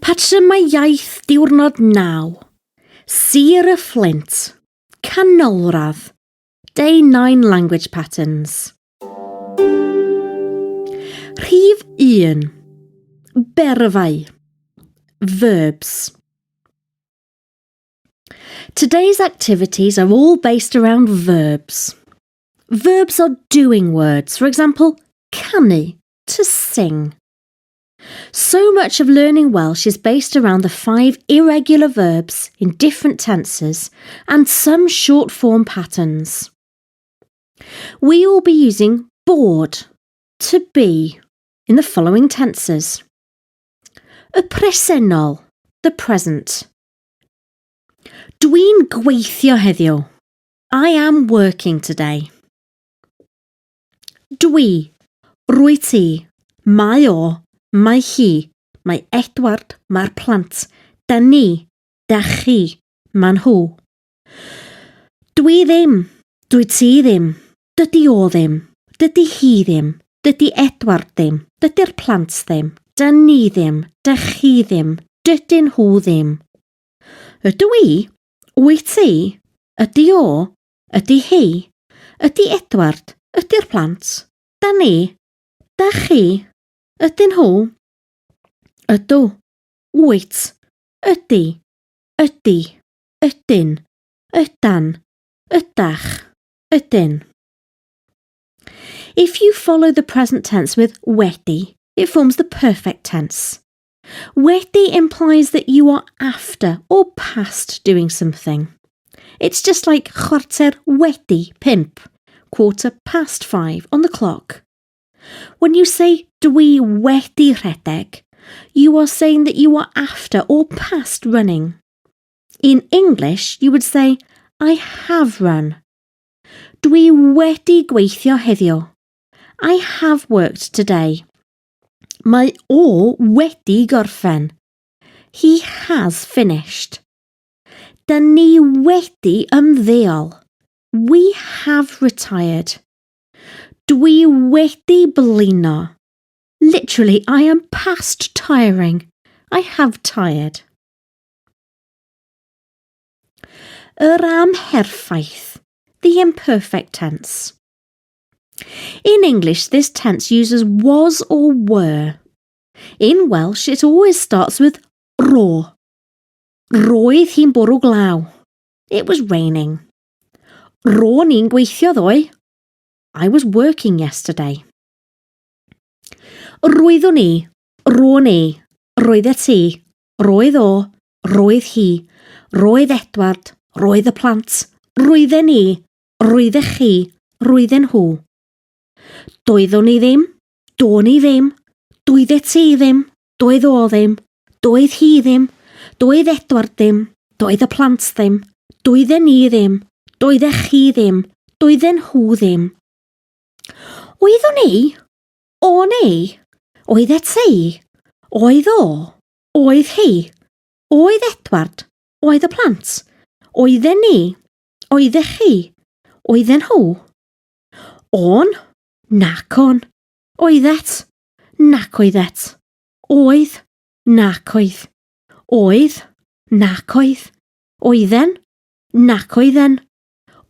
Patrymau iaith diwrnod 9. Sir y Fflint. Canolradd. Day 9 language patterns. Rhif 1. Berfau. Verbs. Today's activities are all based around verbs. Verbs are doing words. For example, canu, to sing. So much of learning Welsh is based around the five irregular verbs in different tenses and some short form patterns. We will be using bod, to be, in the following tenses. Y presennol, the present. Dwi'n gweithio heddiw. I am working today. Dwi, rwyt ti, mae o, mae hi, mae Edward, mae'r plant, da ni, da chi, ma nhw. Dwi ddim, dwyt ti ddim, dydy o ddim, dydy hi ddim, dydy Edward ddim, dydy'r plant ddim, da ni ddim, da chi ddim, dydyn nhw ddim. Ydw i? Wyt ti? Ydy o? Ydy hi? Ydy Edward? Ydy'r plant? Da ni? Da chi? Ydyn nhw? Ydw. Wyt. Ydy. Ydy. Ydyn. Ydan. Ydach. Ydyn. If you follow the present tense with wedi, it forms the perfect tense. Wedi implies that you are after or past doing something. It's just like chwarter wedi pump, 5:15 on the clock. When you say dwi wedi rhedeg, you are saying that you are after or past running. In English, you would say, I have run. Dwi wedi gweithio heddiw. I have worked today. Mae o wedi gorffen. He has finished. Da ni wedi ymddeol. We have retired. Dwi wedi blino. Literally, I am past tiring. I have tired. Yr amherffaith, the imperfect tense. In English, this tense uses was or were. In Welsh, it always starts with ro. Roedd hi'n bwrw glaw. It was raining. Ro'n i'n gweithio ddoe. I was working yesterday. Roeddwn i, ro'n i, roeddet ti, roedd o, roedd hi, roedd Edward, roedd y plant, roedden ni, roeddech chi, roedden nhw. Doeddwn i ddim, do'n i ddim, doeddet ti ddim, doedd o ddim, doedd hi ddim, doedd Edward ddim, doedd y plant ddim, doedden ni ddim, doeddech chi ddim, doedden nhw ddim. Oeddwn i? O'n i? Oeddet ti? Oedd o? Oedd hi? Oedd Edward? Oedd y plant? Oedden ni? Oeddech chi? Oedden nhw? O'n? Nac o'n. Oeddet? Nac oeddet. Oedd? Nac oedd. Oedd? Nac oedd. Oedden? Nac oedden.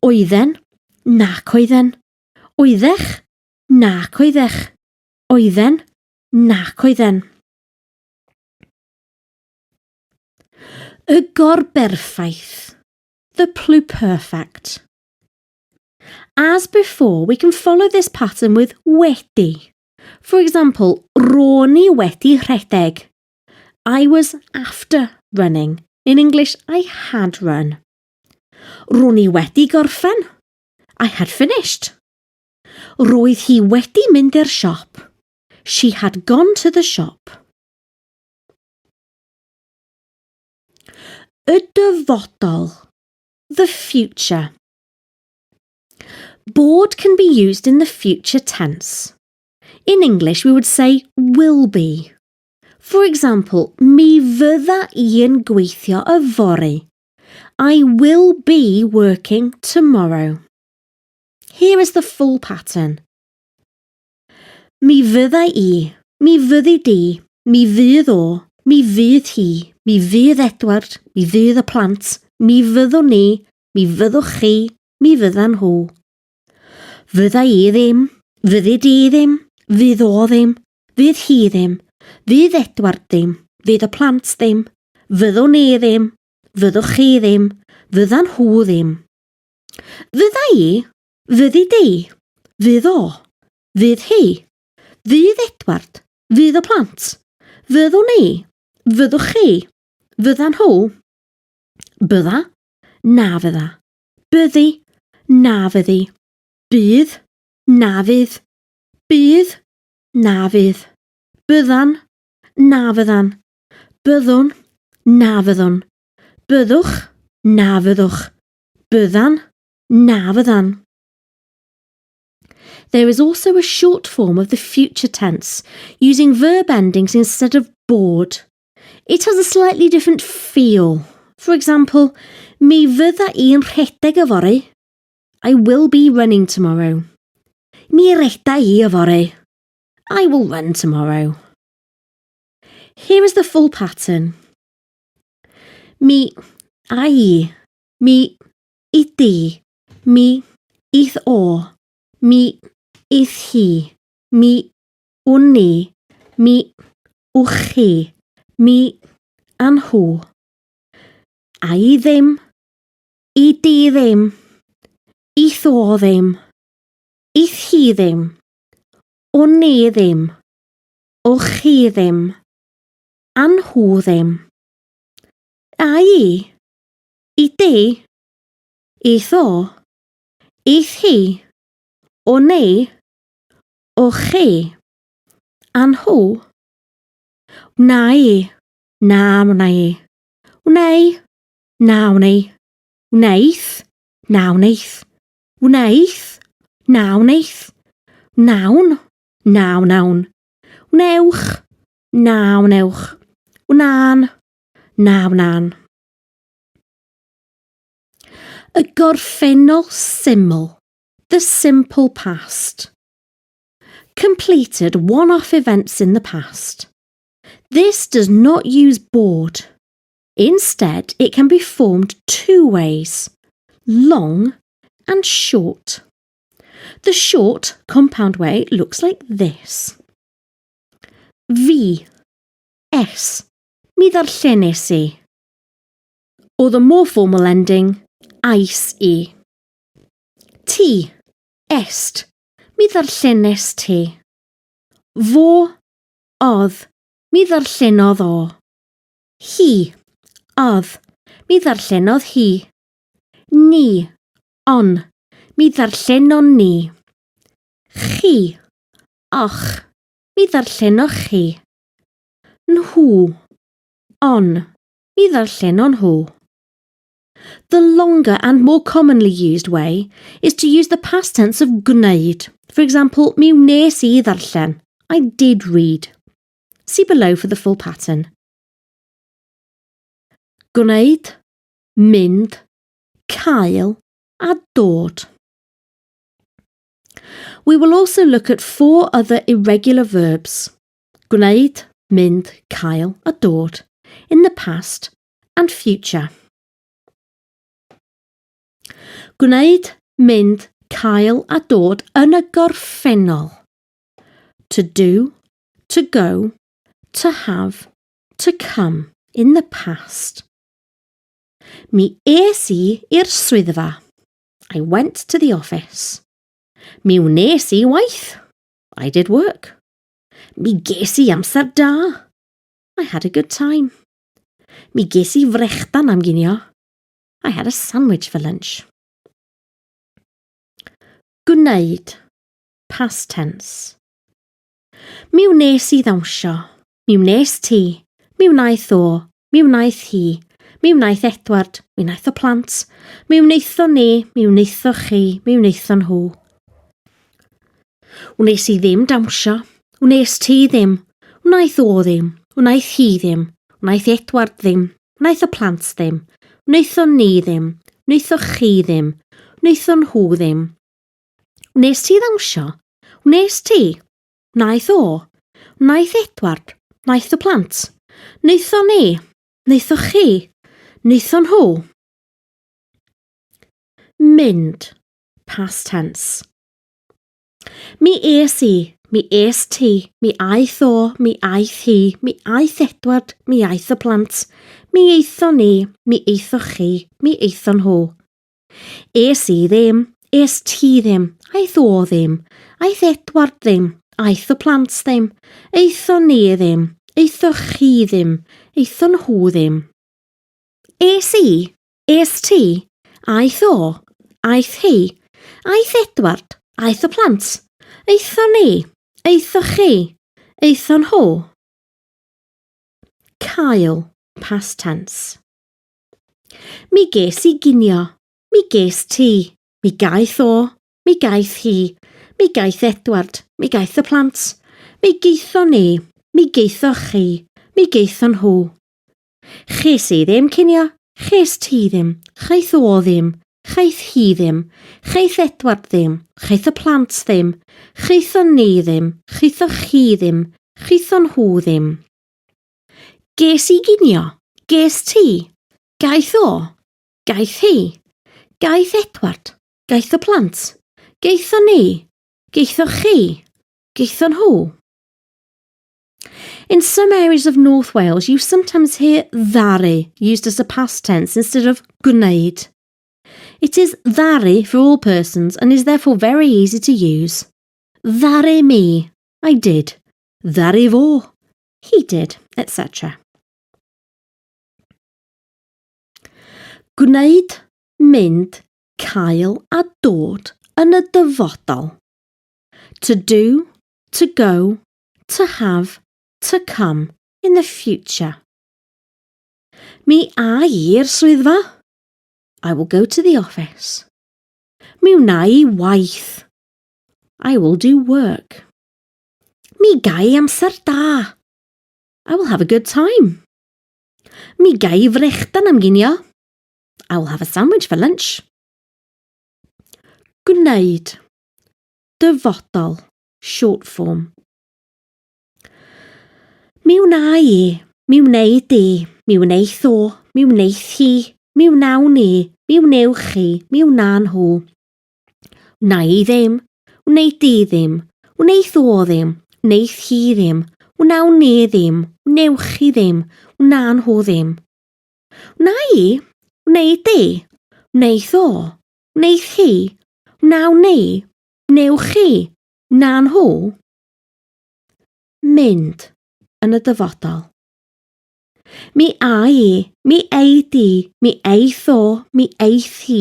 Oedden? Nac oedden. Oeddech? Nac oeddech. Oedden? Nac oedden. Y gorberffaith. The pluperfect. As before, we can follow this pattern with wedi. For example, ro'n i wedi rhedeg. I was after running. In English, I had run. Ro'n i wedi gorffen. I had finished. Roedd hi wedi mynd i'r siop. She had gone to the shop. Y dyfodol. The future. Bod can be used in the future tense. In English, we would say will be. For example, mi fydda i yn gweithio yfory. I will be working tomorrow. Here is the full pattern. Mi fydda i, mi fyddi di, mi fydd o, mi fydd hi, mi fydd Edward, mi fydd y plant, mi fyddwn ni, mi fyddwch chi, mi fyddan nhw. Fydda i ddim, fyddi di ddim, fydd o ddim, fydd hi ddim, fydd Edward ddim, fydd y plant ddim, fyddwn ni ddim, fyddwch chi ddim, fyddan nhw ddim. Fydda i, fyddi di, fydd o, fydd hi, fydd Edward, fydd y plant, fyddwn ni, fyddwch chi, fyddan nhw. Bydda, na fydda. Byddi, na fyddi. Bydd, na fydd. Bydd, na fydd. Byddan, na fyddan. Byddwn, na fyddwn. Byddwch, na fyddwch. Byddan, na fyddan. There is also a short form of the future tense, using verb endings instead of bod. It has a slightly different feel. For example, mi fydda i'n rhedeg yfory. I will be running tomorrow. Mi reda i yfory. I will run tomorrow. Here is the full pattern. Mi a i, mi i di, mi ith o, mi ith hi, mi wn ni, mi wch chi, mi a nhw. A i ddim, i di ddim, ith o ddim, ith hi ddim, wn ni ddim, wch chi ddim, a nhw ddim. A i, i di, ith o, ith hi, wn i, wch chi, a nhw. Wna i, na wna i. Wnei, na wnei. Wneith, na wneith. Wneith, na wneith. Wnawn, na wnawn. Wnewch, na wnewch. Wnân, na wnân. Y gorffennol syml, the simple past. Completed one-off events in the past. This does not use bod. Instead, it can be formed two ways, long and short. The short compound way looks like this. Fi, es, mi ddarllenes i. Or the more formal ending, ais i. Ti, est, mi ddarllenes ti. Fo, odd, mi ddarllenodd o. Hi, odd, mi ddarllenodd hi. Ni, on, mi ddarllenon ni. Chi, och, mi ddarllenoch chi. Nhw, on, mi ddarllenon nhw. The longer and more commonly used way is to use the past tense of gwneud. For example, mi wnes i ddarllen. I did read. See below for the full pattern. Gwneud, mynd, cael a dod. We will also look at four other irregular verbs. Gwneud, mynd, cael a dod in the past and future. Gwneud, mynd, cael a dod yn y gorffennol. To do, to go, to have, to come in the past. Mi es i i'r swyddfa. I went to the office. Mi wnes i waith. I did work. Mi ges i amser da. I had a good time. Mi ges i frechdan am ginio. I had a sandwich for lunch. Gwneud. Past tense. Mi wnes i ddawnsio. Mi wnes ti. Mi wnaeth o. Mi wnaeth hi. Mi wnaeth Edward, mi wnaeth y plant, mi wnaethon ni, mi wnaethoch chi, mi wnaethon nhw. Wnes i ddim dawnsio, wnes ti ddim, wnaeth o ddim, wnaeth hi ddim, wnaeth Edward ddim, wnaeth y plant ddim, wnaethon ni ddim, wnaethoch chi ddim, wnaethon nhw ddim. Wnes ti ddawnsio? Wnes ti? Wnaeth o? Wnaeth Edward? Wnaeth y plant? Wnaethon ni? Wnaethoch chi? Wnaethon nhw? Mynd. Past tense. Mi es i, mi es ti, mi aeth o, mi aeth hi, mi aeth Edward, mi aeth y plant, mi aethon ni, mi aethoch chi, mi aethon nhw. Es i ddim, es ti ddim, aeth o ddim, aeth Edward ddim, aeth y plant ddim, aethon ni ddim, aethoch chi ddim, aethon nhw ddim. Es i, es ti, aeth o, aeth hi, aeth Edward, aeth y plant, aethon ni, aethoch chi, aethon nhw. Cael, past tense. Mi ges i ginio. Mi ges ti. Mi gaeth o. Mi gaeth hi. Mi gaeth Edward. Mi gaeth y plant. Mi gaethon ni. Mi gaethoch chi. Mi gaethon nhw. Ches i ddim cinio. Ches ti ddim. Chaeth o ddim. Chaeth hi ddim. Chaeth Edward ddim. Chaeth y plant ddim. Chaethon ni ddim. Chaethoch chi ddim. Chaethon nhw ddim. Ges i ginio. Ges ti. Gaeth o. Gaeth hi. Gaeth Edward. Gaeth y plant. Gaethon ni. Gaethoch chi. Gaethon nhw. In some areas of North Wales, you sometimes hear ddaru used as a past tense instead of gwneud. It is ddaru for all persons and is therefore very easy to use. Ddaru mi, I did. Ddaru fo, he did, etc. Gwneud, mynd, cael a dod yn y dyfodol. To do, to go, to have, to come in the future. Mi a i i'r swyddfa. I will go to the office. Mi wna i waith. I will do work. Mi gai amser da. I will have a good time. Mi gai frechdan am ginio. I will have a sandwich for lunch. Gwneud. Dyfodol. Short form. Mi wna i, mi wnei di, mi wneith o, mi wneith hi, mi wnawn i, mi wnewch chi, mi wna nhw. Wna i ddim, wnei di ddim, wneith o ddim, wneith hi ddim, wnawn ni ddim, wnewch chi ddim, wna nhw ddim. Wna i, wnei di, wneith o, wneith hi, wnawn ni, wnewch chi, wna nhw. Mynd yn y dyfodol. Mi a i, mi ei di, mi eith o, mi eith hi,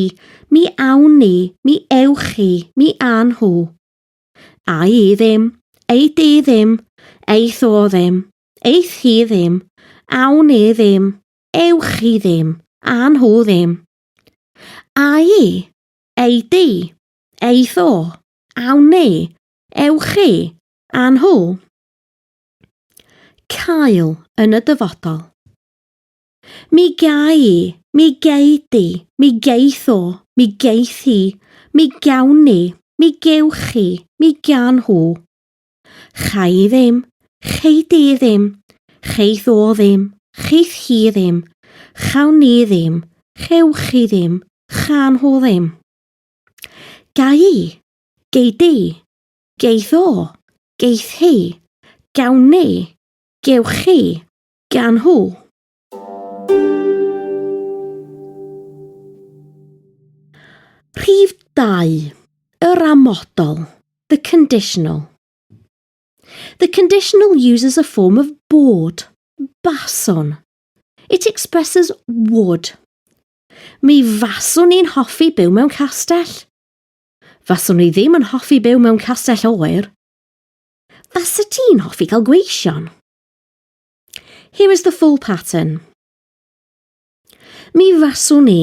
mi awn ni, mi ewch chi, mi a nhw. A i ddim, ei di ddim, eith o ddim, eith hi ddim, awn ni ddim, ewch chi ddim, a nhw ddim. A i, ei di, eith o, awn ni, ewch chi, a nhw. Cael yn y dyfodol. Mi ga i, mi gei di, mi geith o, mi geith hi, mi gawn ni, mi gewch chi, mi gan nhw. Cha i ddim, chei di ddim, cheith o ddim, cheith hi ddim, chawn ni ddim, chewch chi ddim, chan nhw ddim. Ga i, gei di, Geith o, geith hi, gawn ni, gewch chi, gan nhw. Rhif 2. Yr amodol. The conditional. The conditional uses a form of bod, baswn. It expresses would. Mi faswn i'n hoffi byw mewn castell. Faswn i ddim yn hoffi byw mewn castell oer. Fasa ti'n hoffi cael gweision? Here is the full pattern. Mi faswn i,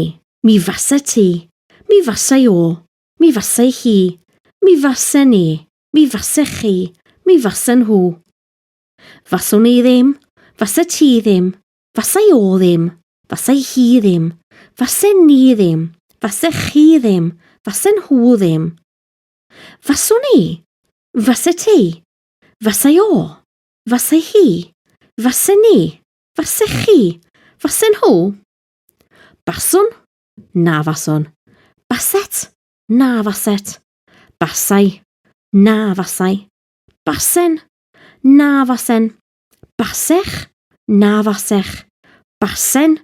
mi fasa ti, mi fasai o, mi fasai hi, mi fasen ni, mi fasech chi, mi fasen nhw. Faswn i ddim, fasa ti ddim, fasai o ddim, fasai hi ddim, fasen ni ddim, fasech chi ddim, fasen nhw ddim. Faswn i, fasa ti, fasai o, fasai hi, fasen ni, fasech chi, fasen nhw. Baswn? Na faswn. Baset? Na faset. Basai? Na fasai. Basen? Na fasen. Basech? Na fasech. Basen?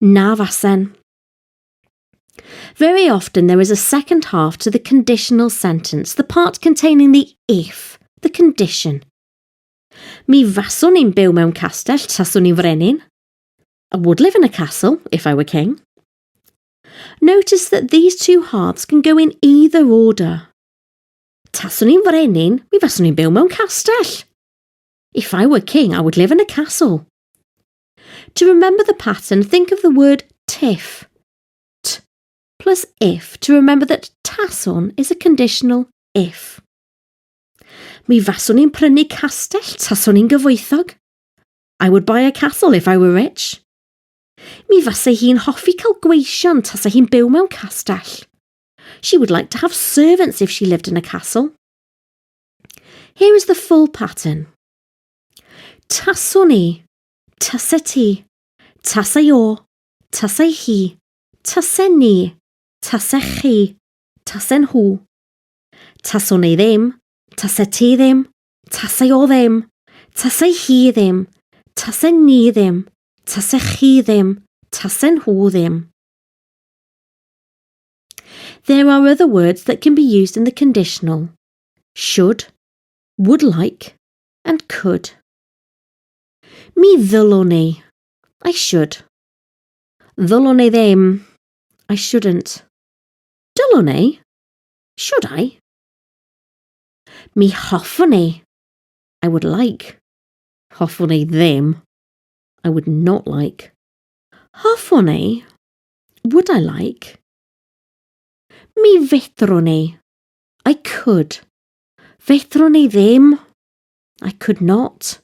Na fasen. Very often there is a second half to the conditional sentence, the part containing the if, the condition. Mi faswn i'n byw mewn castell taswn i'n frenin. I would live in a castle if I were king. Notice that these two halves can go in either order. Taswn i'n frenin, mi faswn i'n byw mewn castell. If I were king, I would live in a castle. To remember the pattern, think of the word tiff. T plus if to remember that taswn is a conditional if. Mi faswn i'n prynu castell taswn i'n gyfoethog. I would buy a castle if I were rich. Mi fasai hi'n hoffi cael gweision tasa hi'n byw mewn castell. She would like to have servants if she lived in a castle. Here is the full pattern. Taswn i, tasa ti, tasai o, tasai hi, tasen ni, tasech chi, tasen nhw. Taswn i ddim, tasa ti ddim, tasai o ddim, tasai hi ddim, tasen ni ddim, tasech chi ddim, tasen nhw ddim. There are other words that can be used in the conditional. Should, would like, and could. Mi ddylwn i. I should. Ddylwn i ddim. I shouldn't. Dylwn i? Should I? Mi hoffwn i. I would like. Hoffwn i ddim. I would not like. Hoffwn i? Would I like? Mi fedrwn i. I could. Fedrwn i ddim. I could not.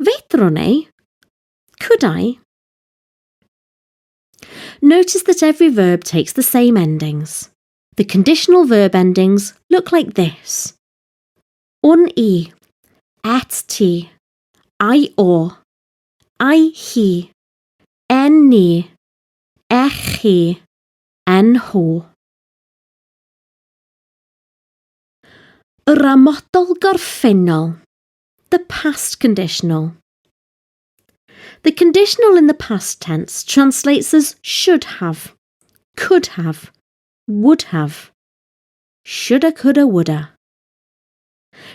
Fedrwn i? Could I? Notice that every verb takes the same endings. The conditional verb endings look like this. Wn i, et ti, ai o, ai hi, en ni, ech chi, en nhw. Yr amodol gorffennol, the past conditional. The conditional in the past tense translates as should have, could have, would have. Shoulda, coulda, woulda.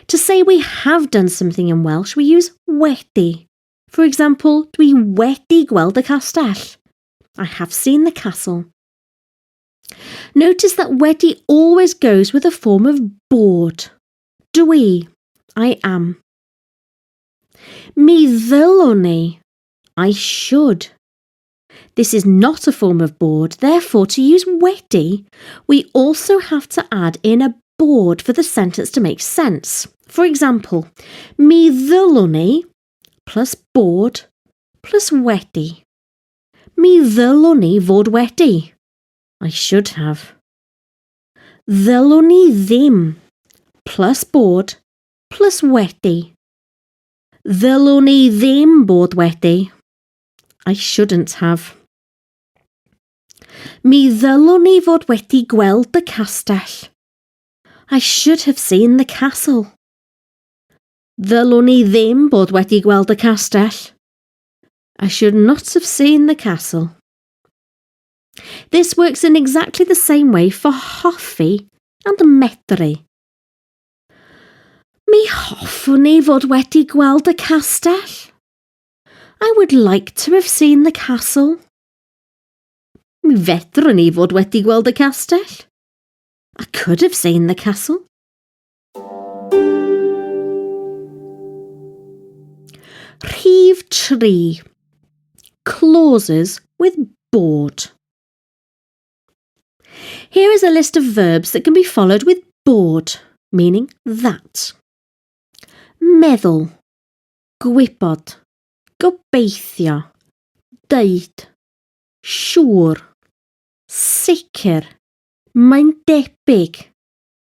To say we have done something in Welsh, we use wedi. For example, dwi wedi gweld y castell. I have seen the castle. Notice that wedi always goes with a form of bod. Dwi, I am. Mi ddylwn i, I should. This is not a form of bod, therefore to use wedi, we also have to add in a bod for the sentence to make sense. For example, mi ddylwn i plus bod plus wedi. Mi ddylwn i fod wedi. I should have. Ddylwn i ddim plus bod plus wedi. Ddylwn i ddim bod wedi. I shouldn't have. Mi ddylwn i fod wedi gweld y castell. I should have seen the castle. Ddylwn i ddim bod wedi gweld y castell. I should not have seen the castle. This works in exactly the same way for hoffi and medru. Mi hoffwn i fod wedi gweld y castell. I would like to have seen the castle. Mi fedrwn i fod wedi gweld y castell. I could have seen the castle. Rhif 3. Clauses with bod. Here is a list of verbs that can be followed with bod, meaning that. Meddwl, gwybod, gobeithio, deud, siŵr, sicr, mae'n debyg,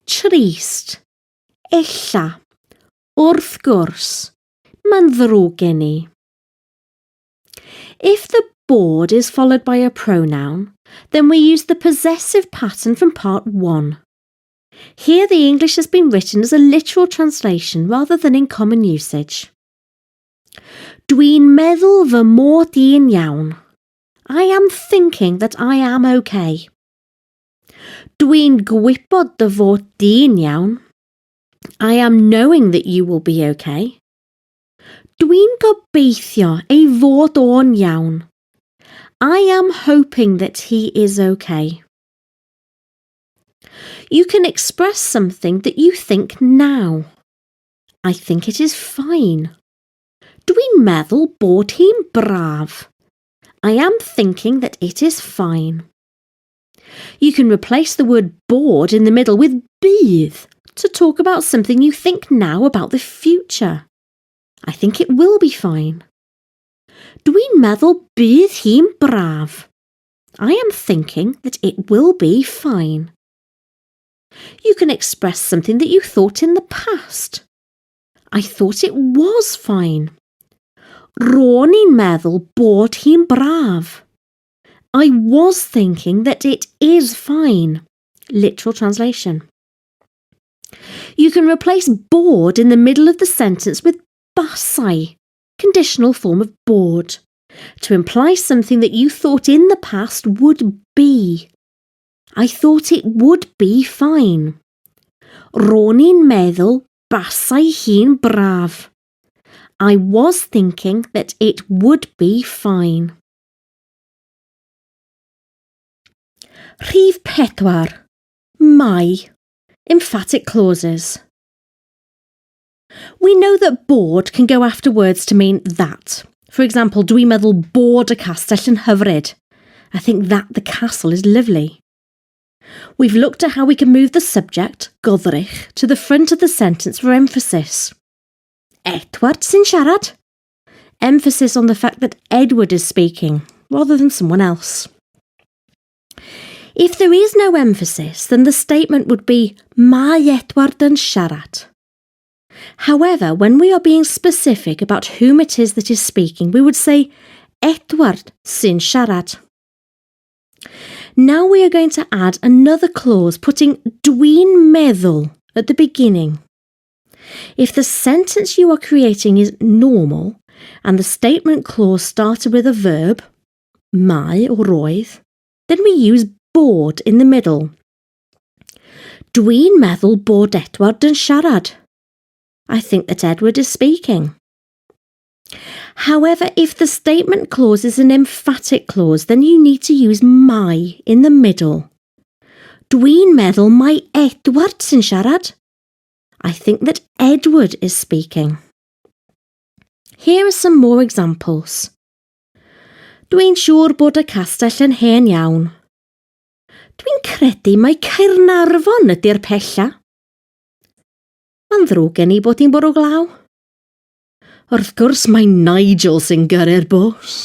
trist, ella, wrth gwrs, mae'n ddrwg gen i. If the bod is followed by a pronoun, then we use the possessive pattern from part 1. Here the English has been written as a literal translation rather than in common usage. Dwi'n meddwl fy mod i'n iawn. I am thinking that I am okay. Dwi'n gwybod dy fod di'n iawn. I am knowing that you will be okay. Dwi'n gobeithio ei fod o'n iawn. I am hoping that he is okay. You can express something that you think now. I think it is fine. Dwi'n meddwl bod hi'n braf. I am thinking that it is fine. You can replace the word bod in the middle with bydd to talk about something you think now about the future. I think it will be fine. Dwi'n meddwl bydd hi'n braf. I am thinking that it will be fine. You can express something that you thought in the past. I thought it was fine. Ro'n i'n meddwl bod hi'n braf. I was thinking that it is fine. Literal translation. You can replace bod in the middle of the sentence with basai, conditional form of bod, to imply something that you thought in the past would be. I thought it would be fine. Ro'n i'n meddwl basai hi'n braf. I was thinking that it would be fine. Rhif pedwar. Mai. Emphatic clauses. We know that bod can go after words to mean that. For example, dwi'n meddwl bod y castell yn hyfryd. I think that the castle is lovely. We've looked at how we can move the subject, goddrych, to the front of the sentence for emphasis. Edward sy'n siarad. Emphasis on the fact that Edward is speaking, rather than someone else. If there is no emphasis, then the statement would be Mae Edward yn siarad. However, when we are being specific about whom it is that is speaking, we would say Edward sy'n siarad. Now we are going to add another clause putting dwi'n meddwl at the beginning. If the sentence you are creating is normal and the statement clause started with a verb, mae or roedd, then we use bod in the middle. Dwi'n meddwl bod Edward yn siarad. I think that Edward is speaking. However, if the statement clause is an emphatic clause, then you need to use mai in the middle. Dwi'n meddwl mai Edward sy'n siarad. I think that Edward is speaking. Here are some more examples. Dwi'n siŵr bod y castell yn hen iawn. Dwi'n credu mai Caernarfon ydy'r pella. Mae'n ddrwg gen i bod hi'n bwrw glaw. Wrth gwrs mae Nigel sy'n gyrru'r bws.